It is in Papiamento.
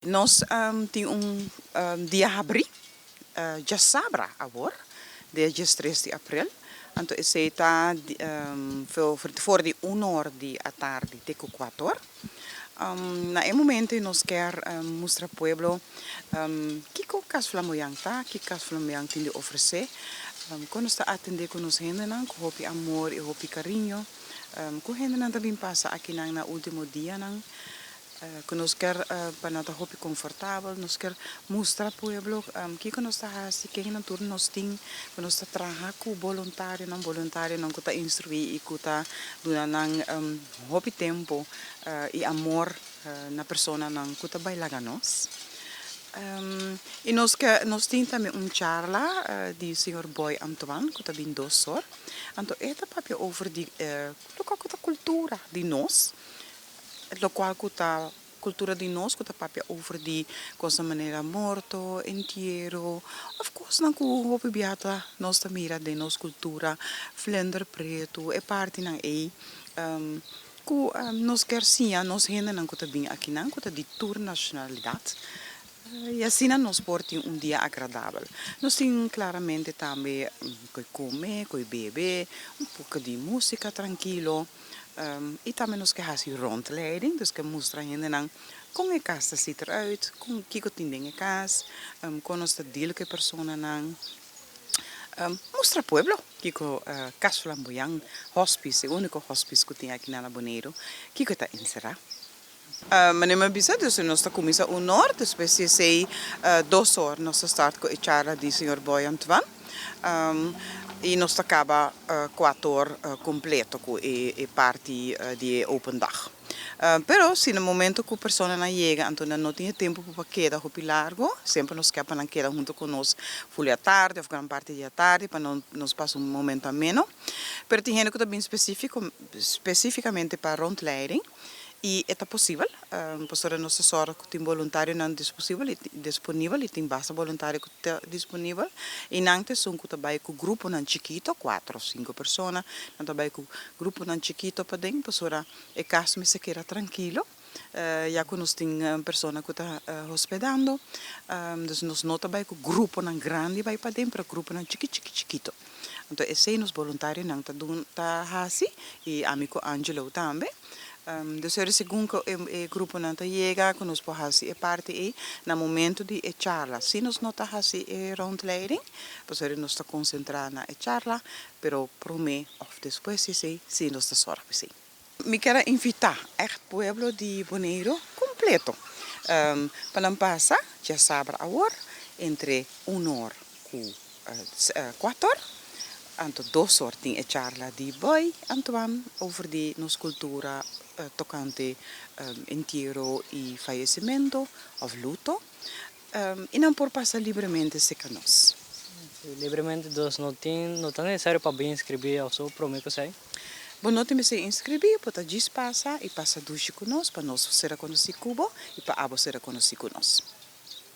Nos tin un dia habrí djasabra awor, dia 13 di aprel. Anto esei ta for di un or di atardi te ku 4 or. Na e momento nos kier mustra pueblo kiko Cas Flamboyant ta, kiko Cas Flamboyant tin di ofresé, kon nos ta atendé ku nos hendenan ku hopi amor i hopi kariño, ku hendenan ta bin pasa akinan na último dianan, ku nos kier pa nan ta hopi konfortabel. Nos kier mustra pueblo kiko nos ta hasi, kennan tur nos tin, ku nos ta traha ku boluntarionan, boluntarionan ku ta instruí i ku ta duna nan hopi tempu i amor na personanan ku ta bai laga nos. I nos ke nos tin tambe un charla di señor Boy Antoine ku ta bin 2 or. Anto e ta papia over di loke ku ta kultura di nos, lokual ku ta kultura di nos ku ta papia over di kosnan manera morto, entiero òf kosnan ku hopi bia ta nos ta mira den nos kultura, vlender pretu, e partinan ei ku nos kier siña nos hendenan ku ta bin akinan ku ta di tur nashonalidat i asina nos por tin un dia agradabel. Nos tin klaramente tambe ku kome, ku bebe, un poko di músika trankilo. I tambe nos ke hasi rondleiding, dus ke mustra hendenan kon e kas ta ziet eruit, kon kiko tin den e kas, kon nos ta deal ku e personanan. Mustra pueblo kiko Cas Flamboyant Hospice, e úniko hospice ku tin aki na Boneiru, kiko e ta enserá. Manera mi a bisa, dus nos ta kuminsá 1 or, despues di esei 2 or nos ta start ku e charla di señor Boy Antoine i nos ta kaba 4 or kompleto ku e parti di e open dag. Pero si na momento ku personanan yega, anto nan no tin e tempu pa keda hopi largu, semper nos ke pa nan keda huntu ku nos ful di atardi òf gran parti di atardi pa nos pasa un momento ameno. Pero tin hende ku ta bin spesífiko spesífikamente pa rondleiding i e ta posibel, pasobra nos ta sòru ku tin boluntarionan disposibel disponibel i tin basta boluntario ku ta disponibel i nan ta esun ku ta bai ku gruponan chikito, kuater òf sinku persona, nan ta bai ku gruponan chikito paden pasobra e kas mester keda trankilo ya ku nos tin persona ku ta hospedando. Dus nos no ta bai ku gruponan grandi bai paden, pero gruponan chiki chiki chikito. Anto esei nos boluntarionan ta dun ta hasi i ami ku Angelo tambe. Dus segun ku e gruponan ta yega ku nos por hasi e parti ei na momento di e charla. Si nos no ta hasi e rondleiding, pasobra nos ta konsentrá na e charla, pero promé òf despues di esei si nos ta sòrg pa esei. Mi kier a invitá ègt pueblo di Boneiru kompleto pa nan pasa djasabra awor entre 1 or ku 4 or. Anto 2 or tin e charla di Boy Antoine over di nos kultura tokante entiero i fayesimentu òf luto. I nan por pasa libremente serka nos. Libremente, dus no tin no ta nesesario pa bin inskribí òf so promé ku esei? Bo no tin mester inskribí, bo ta djis pasa i pasa dushi ku nos pa nos ser konosí ku bo i pa abo ser konosí ku nos.